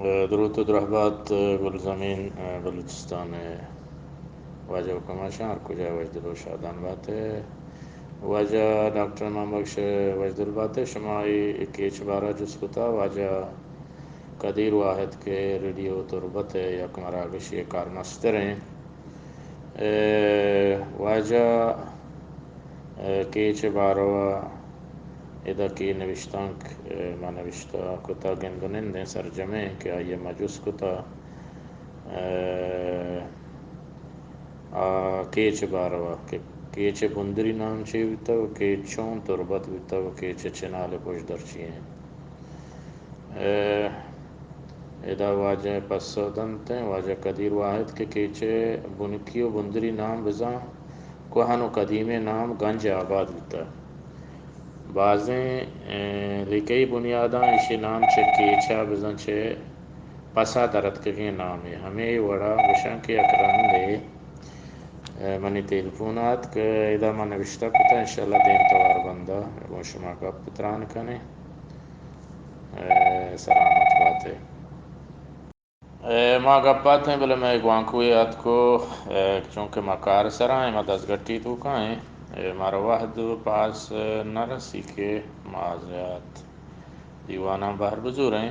دروت و درہبات گلزمین بلوچستان ءِ واجہ و کماشاں، ہر کجا وشدل و شادان بات ئے۔ واجہ ڈاکٹر امام بخش وشدل بات ئے۔ شما اے کیچ بارہ جست کتا، واجہ قدیر واحد کہ ریڈیو تربت ءِ یک مراگشی کارمستر ایں۔ اے، واجہ، اے، کیچ باروا ادا کہ نوشتانک، اے، ما نوشتہ کتا گند و نندیں سرجمیں کہ آئی ما جست کتا، اے، آ کیچ باروا کہ کیچ بندری نام چے بوتا و کیچ چون تربت بوتا و کیچ چنال پشدر چی ایں۔ اے، ادا واجہ پسو دنت ایں، واجہ قدیر واحد کہ کیچ بنکی و بندری نام بزاں کوہن و قدیمیں نام گنج آباد بوتا۔ بازیں، اے، لیکئی بنیاداں ایشی نام چہ کیچا بزاں چہ پسا درتکگیں نامے۔ ہمے وڑا گوشاں کہ یک رندے، اے، منی تیلفون آتک، ادا من نوشتہ کتا، انشاءاللہ دیم توار بندا گوں شما گپ تران کنیں۔ اے، سلامت بات ئے۔ اے، ما گپ اتیں، بلے مئے گوانکوے آتکو، اے، چونکہ ما کار سرا ایں، ما دزگٹی توکا ایں، اے، مارا وہد و پاس نہ رسی کہ ما زیات دیواناں بہر بزوریں۔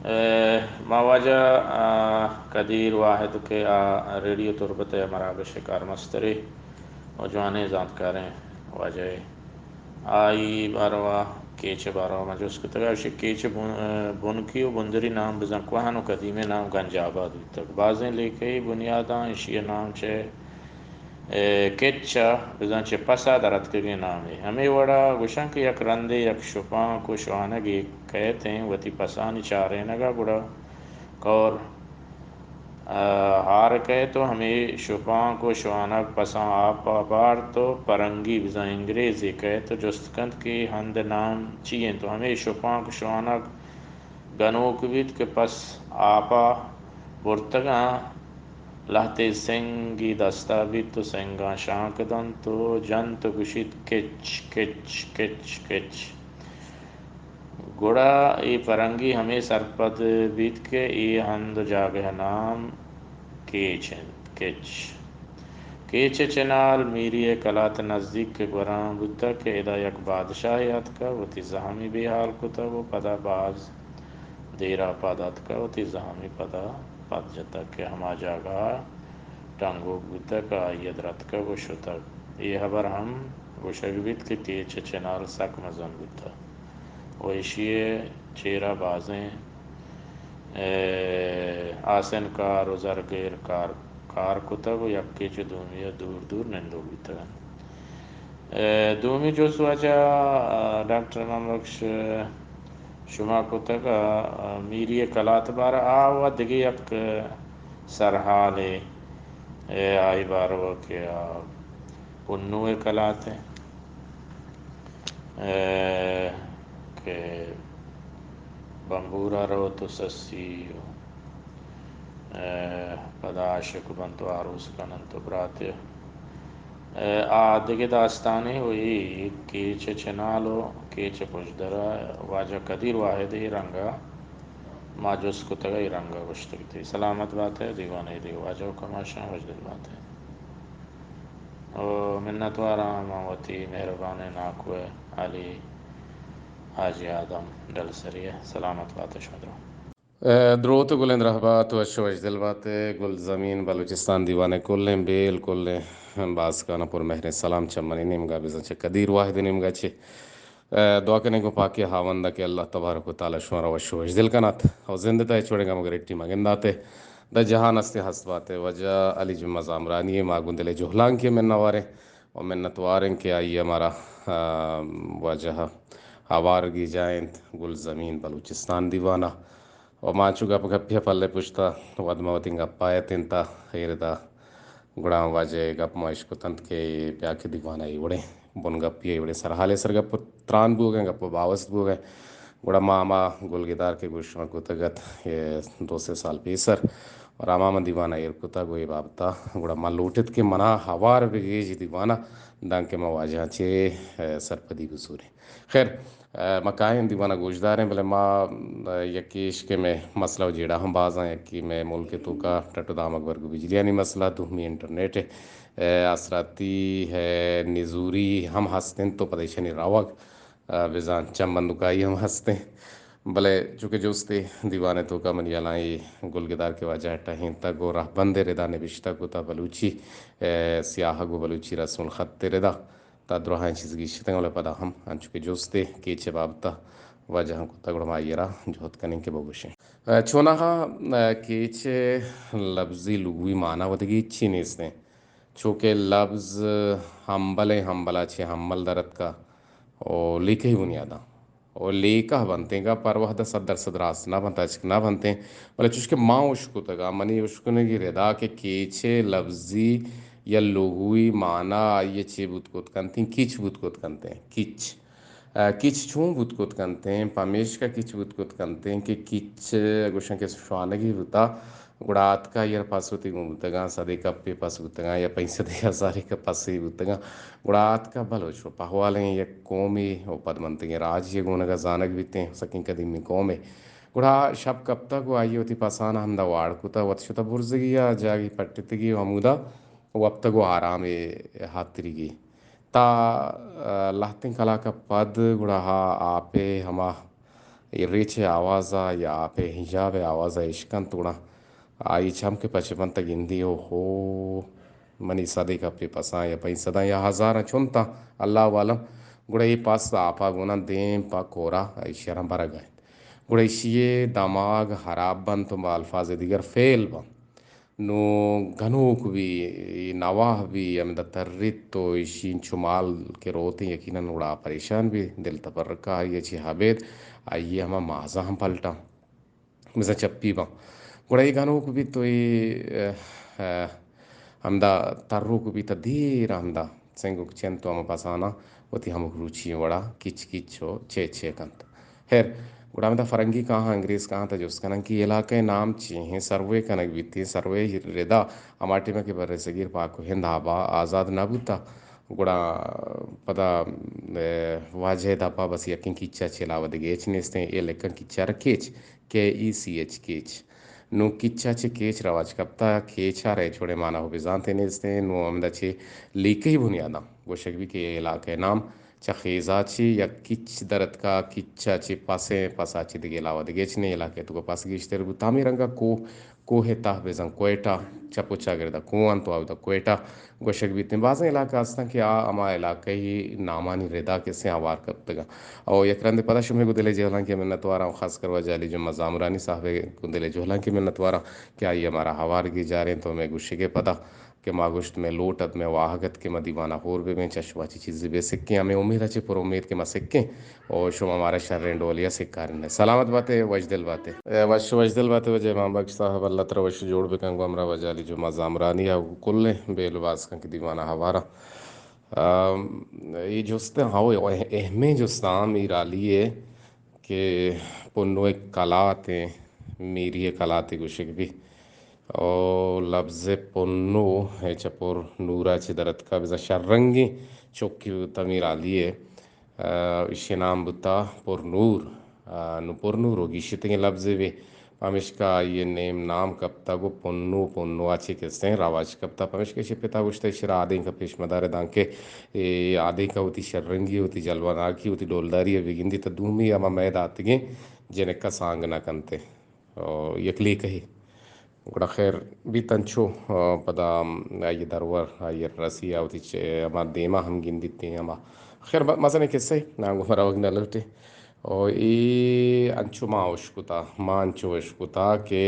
اے، ما واجہ، آ، قدیر واحد کہ آ ریڈیو تربت ءِ مراگش کارمسترے و جوانیں زانتکاریں واجہ اے۔ آئی باروا، کیچ باروا ما جست کتگ، اشی کیچ بن-، بنکی و بندری نام بزاں کوہن و قدیمیں نام گنج آباد بوتگ۔ بازیں لیکئی بنیاداں اشی نام چہ، اے، کچ ءَ بزاں چہ پس ءَ در اتکگیں نامے۔ ہمے وڑا گوشاں کہ یک رندے یک شپانک و شوانگے کئیت ایں وتی پسانی چارینگ ءَ گڑا کور ءَ ہار کئیت و ہمے شپانک و شوانگ پساں آپ ءَ بارت و پرنگی بزاں انگریزے کئیت و جست کنت کہ ہند نام چی انت و ہمے شپانک شوانگ گنوک بیت کہ پس آپ ءَ برتگاں، لہتے سنگی دست ءَ بیت و سنگاں شانک دنت و جنت و گوشیت، کچ، کچ، کچ، کچ۔ گڑا اے پرنگی ہمے سرپد بیت کہ اے ہند و جاگہ ءِ نام کیچ انت، کچ۔ کیچ ءِ چنال میری ءِ کلات ءِ نزیک کہ گوراں بوتگ کہ ادا یک بادشاہے اتکگ، وتی زہمی بے ہال کتگ و پدا باز دیر ءَ پد اتکگ، وتی زہمی پدا پد جتگ کہ ہما جاگہ ءَ ٹنگوک بوتگ کہ آئی ءَ درتکگ و شتگ۔ اے ہبر ہم گوشگ بیت کہ کیچ ءِ چنال سک مزن بوتگ و ایشی ءِ چیرا بازیں، اے، آسن کار و زرگر کار، کار کتگ و یکے چہ دومی ءَ دور دور نندوک بیتگ انت۔ اے، دومی جست واجہ، آ، ڈاکٹر امام بخش شما کتگ، آ، میری ءِ کلات بارہ ءَ و دگہ یک سرحالے، اے، آئی بارو کہ آ پنو ءِ کلات ءَ، اے، کہ بمبور ءَ روت و سسی و، اے، پدا عاشق بنت و آروس کننت و براتے۔ اے، آ دگہ داستانے و اے کیچ ءِ چنال و کیچ ءِ پژدر ءَ واجہ قدیر واحد ءِ رنگ ءَ ما جست کتگ ءُ اے رنگ ءَ گوشتگ اَت۔ سلامت بات ئے دیوان ءِ دگہ واجہ ءُ کماشاں، وشدل بات ئے۔ ءُ منتواراں من وتی مہربانیں ناکو ءِ علی حاجی آدم ڈلسری ءِ۔ سلامت بات ئے شما درو۔ اے، دروت ءُ گلیں درہبات ءُ وش ءُ وشدل بات ئے۔ گلزمین بلوچستان دیوان ءِ کلیں بیل، کلیں باسکان ءَ پر مہریں سلام چہ منی نیمگ ءَ، بزاں چہ قدیر واحد ءِ نیمگ ءَ چہ۔ اے، دعا کنیں گوں پاکیں ہاوند ءَ کہ اللہ تبارک و تعالی شمارا وش ءُ وشدل کنات ءُ زند ءِ تہ ءَ ہچ وڑیں گم ءُ گرٹی مہ گندات ئے۔ داں جہان ہست ءُ ہست بات ئے۔ واجہ علی جمعہ زامرانی ءِ ما گوں دل ءِ جہلانکیں منتوار ایں ءُ منتوار ایں کہ آئی ءَ مارا، آ، واجہ ءَ ہوار گیجائینت گلزمین بلوچستان دیوان ءَ۔ ءُ ما چو گپ گپی ءَ پلے پشت ءَ وھد ما وتی گپ ءَ اتیں تہ ایر داں، گڑا واجہ ءِ گپ ما اشکتنت کہ بیا کہ دیوان ءَ اے وڑیں بنگپی ءَ اے وڑیں سرحالے سر گپ تران بوگ ءَ، گپ ءُ باوست بوگ ءَ۔ گڑا ما ہما گلگدار کہ گوش ما کتگ اَت اے دو سے سال پیسر، اور ہما من دیوان ءَ ایر کتگ ءُ اے بابت ءَ گڑا ما لوٹت کہ منا ہوار بگیج دیوان ءَ، دانکہ ما واجہ ءَ چہ، اے، سرپدی بزوریں۔ خیر، ما کائیں دیوان ءَ گوشداریں، بلے ما، یکے ایش کہ مئے مسئلہ ءُ جیڑہ ہم بازاں، یکے مئے ملک ءِ توکا ٹٹ ءُ دامگ ورگ ءُ بجلیانی مسئلہ، دومی انٹرنیٹ ءِ آسراتی ءِ نزوری ہم ہست انت ءُ پدا ایشانی روگ بزاں چم بندوکائی ہم ہست انت۔ بلے چونکہ جستے دیوان ءِ توکا منی ہیالاں اے گلگدار کہ واجہ ءَ ٹہینتگ ءُ رہبند ءِ ردا نبشتہ کتہ بلوچی سیاہگ ءُ بلوچی رسم الخط ءِ ردا، تا دراہیں چیز گیشتگ، بلے پدا ہم انچو کہ جستے کیچ ءِ بابت ءَ واجہاں کتگ، گڑا ما آئی ءَ را جہد کنیں کہ بگوشیں۔ چوناہا کیچ ءِ لبزی لغوی معنی ودگی ہچی نیست انت، چوکہ لبز ہمبل ءِ، ہمبل ءَ چہ ہمل در اتکا ءُ لیکہی بنیاداں ءُ لیکہ بنتیں، گپ ہر وہد ءَ صد درصد راست نہ بنت، اچک نہ بنتیں، بلے چوش کہ ما اشکتگ ءُ منی اشکنگی ردا کہ کیچ ءِ لبزی یا لغوی معنی آئی ءَ چے بوت کت کنتیں، کیچ بوت کت کنتیں، کیچ۔ کیچ چون بوت کت کنتیں؟ پمیشکا کیچ بوت کت کنتیں کہ کیچ گوشن کہ شوانگی بوتا، گڑا آتکا آئی ءَ را پس وتی گون بوتگاں، سدے کپے پس بوتگاں یا پنچ سدے ہزارے کہ پسے بوتگاں، گڑا آتکا بلوچ ءُ پہوالیں یک قومے ءُ پدمنتگیں راجے گونگا زانگ بیتیں، سکیں قدیمی قومے۔ گڑا شپ کپتگ ءُ آئی ءَ وتی پساناں ہمدا واڑ کتہ، وت شتہ برزگی ءَ جاگہے پٹتگی ءُ ہمودا وپتگ ءُ آرامے ہاتریگی۔ تا لہتیں کلاک ءَ پد گڑا آ آپ ءِ ہما ریچ ءِ آواز ءَ یا آپ ءِ ہیجاب ءِ آواز ءَ اشکنت، گڑا آئی چم کہ پچ بنت گندی، او ہو، منی سدے کپے پساں یا پنچ سداں یا ہزاراں چنتاں، اللہ عالم۔ گڑا اے پس آپ ءَ گوناں دیم پہ کورا ایشی ءَ را برگ ءَ انت۔ گڑا ایشی ءِ دماغ ہراب بنت ءُ با الفاظ دیگر فیل بنت۔ نوں گنوک بی، نواہ بی، ہمدا تریت ءُ ایشی انچو مال کہ روتیں یقیناً گڑا پریشان بی، دل تبرکہ آئی ءَ چہ ابید آئی ءِ ہما مازہ ہم پلٹاں، بزاں چپی باں۔ گڑا اے گنوک بیت ءُ اے، اه، اه، ہمدا تروک بیت ءُ دیر ہمدا سنگک چنت ءُ ہما پساناں وتی ہمک روچی وڑا کچ کچ ءُ چے چے کنت۔ ہیر، گڑا ہمدا فرنگی کاہاں، انگریز کاہاں تا جست کناں کہ علاقہ ءِ نام چی ہیں، سروے کنگ بیتیں، سروے ردا ہما ٹیما کہ بر صغیر پاک ءُ ہند آبا-، آزاد نہ بوتا، گڑا پدا، اے، واجہ ءِ دپا بس یکیں کیچا چہ علاوہ دگہ ہچ نیستیں، اے لکھاں کیچا را کیچ، کے ای سی ایچ کیچ۔ نوں کیچا چہ کیچ رواج کپتا، کیچا را ہچ وڑیں مانا ہو بزانتے نیستیں، نوں ہمدا چہ لیکہی بنیاداں گوشگ بی کہ اے علاقہ ءِ نام چہ خیزا چہ یک کچ در اتکا، کچا چہ پسیں، پسا چہ دگہ علاوہ دگہ ہچ نیں، علاقہ ءِ توکا پس گیشتر بوت۔ ہمے رنگا کوہ، کوہ ءِ تہ بزاں کوئٹہ، چپ ءُ چاگردا کوہ انت ءُ اودا کوئٹہ گوشگ بیتیں۔ بازیں علاقہ ہستاں کہ آ ہما علاقہی نامانی ردا کسیں آوار کپتگاں۔ او یک رندے پدا شمے گوں دل ءِ جہلانکی ءَ منتواراں، خاص کر واجہ علی جمعہ زامرانی صاحب ءِ گوں دل ءِ جہلانکی ءَ منتواراں کہ آئی ءَ مارا ہوار گیجارینت ءُ مئے گوشگ ءِ پدا کہ ما گوشت، مئے لوٹ ات، مئے واہگ ات کہ ما دیوان ءَ ہور بہ بیں، چہ شما چہ چیزے بہ سکیں، ہمے امید ءَ چہ پر امید کہ ما سکیں ءُ شما مارا شریں ڈولے ءَ سکارین ئے۔ سلامت بات ئے، وشدل بات ئے۔ اے، وش، وشدل بات ئے واجہ امام بخش صاحب، اللہ ترا وش جوڑ بکن، گوں ہمراہ واجہ علی جمعہ زامرانی ءَ کلیں بیل ءُ باسکاں کہ دیوان ءَ ہوار آں۔ ام، اے جست ہو، اہمیں جست آں میرالی ءِ کہ پنو ءِ کلات ایں، میری ءِ کلات ءَ گوشگ بی۔ او لبز پنو ءِ چہ پر نور ءَ چہ در اتکا، بزاں شررنگیں چکے بوتا میرالی ءِ، ءَ، ایشی ءِ نام بوتا پر نور۔ ءَ، نوں پر نور ءُ گیشتگیں لبزے بی، پمیشکا آئی ءِ نیم نام کپتگ ءُ پنو، پنو ءَ چہ کسیں رواج کپتگ۔ پمیشکا ایشی ءِ پتا گوشتہ، ایشی ءَ را آدینک ءَ پیش مدار ءَ، دانکہ اے آدینک ءَ وتی شررنگی، وتی جلوہ ناکی، وتی ڈولداری ءَ بگندی، تہ دومی ہما مئے داتگیں جنک ءَ سانگ نہ کنت۔ او یک لیکہے۔ گڑا خیر بیت انچو، آ، پدا آئی ءِ درور، آئی ءَ رسی ءَ وتی چہ ہما دیما ہم گندیت ہما۔ خیر ب-، مزنیں کسہ ئے، ناں گوں روگ نہ لوٹیں۔ او اے انچو ما اشکتا، ما انچو اشکتا کہ،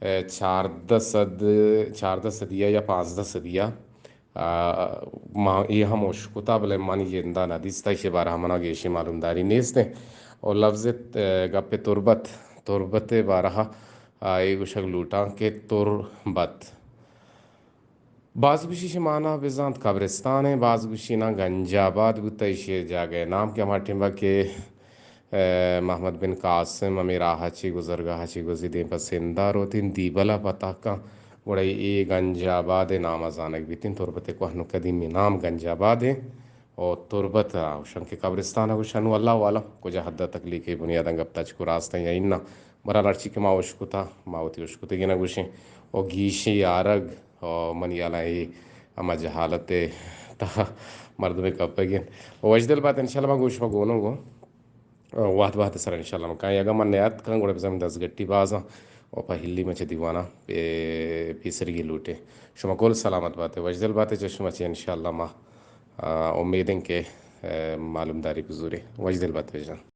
اے، چاردہ سد، چاردہ سدی ءَ یا پانزدہ سدی ءَ، آ، ما اے ہم اشکتا، بلے منی جندا نہ دیستا، ایشی بارہ ءَ منا گیشیں معلومداری نیست۔ او لبز، اے، گپ تربت، تربت ءِ بارہ ءَ آ، اے گوشگ لوٹاں کہ تربت۔ باز گوشی ایشی مانا بزانت قبرستان ایں، باز گوشی ناں گنج آباد بوتہ، ایشی جاگہ ءِ نام کہ ہما ٹیمبا کہ، اے، محمد بن قاسم ہمے راہ ءَ چہ گزرگاہ ءَ چہ گوزی دیم پہ سندھ ءَ روتیں، دیبل ءَ پہ تہکاں، گڑا اے گنج آباد ءِ نام ءَ زانگ بیتیں۔ تربت ءِ کوہن ءُ قدیمی نام گنج آباد ایں۔ او تربت ءَ گوشن کہ قبرستان ءَ گوشن، نوں اللہ عالم کجا حد ءَ تکلیف ءِ بنیاداں گپ تچک ءُ راست ایں یا اناں۔ بہرحال ہرچی کہ ما اشکتا، ما وتی اشکتگیناں گوشیں۔ او گیشیں آرگ، او منی ہیالاں اے ہما جہالت ءِ تہا مردمے کپگ انت۔ او وشدل بات، انشاءاللہ ما گوں شما گونوں گوں وہد وہد سر انشاءاللہ ما کائیں۔ اگاں من نیاتکاں گڑا بزاں من دزگٹی بازاں او پہ ہلی من چہ دیوانا پے-، پیسرگی لوٹیں۔ شما کل سلامت باتے، وشدل باتے، چہ شما چہ انشاءاللہ ما، آ، امید ایں کہ، آ، معلومداری بزوریں۔ وشدل باتے جان۔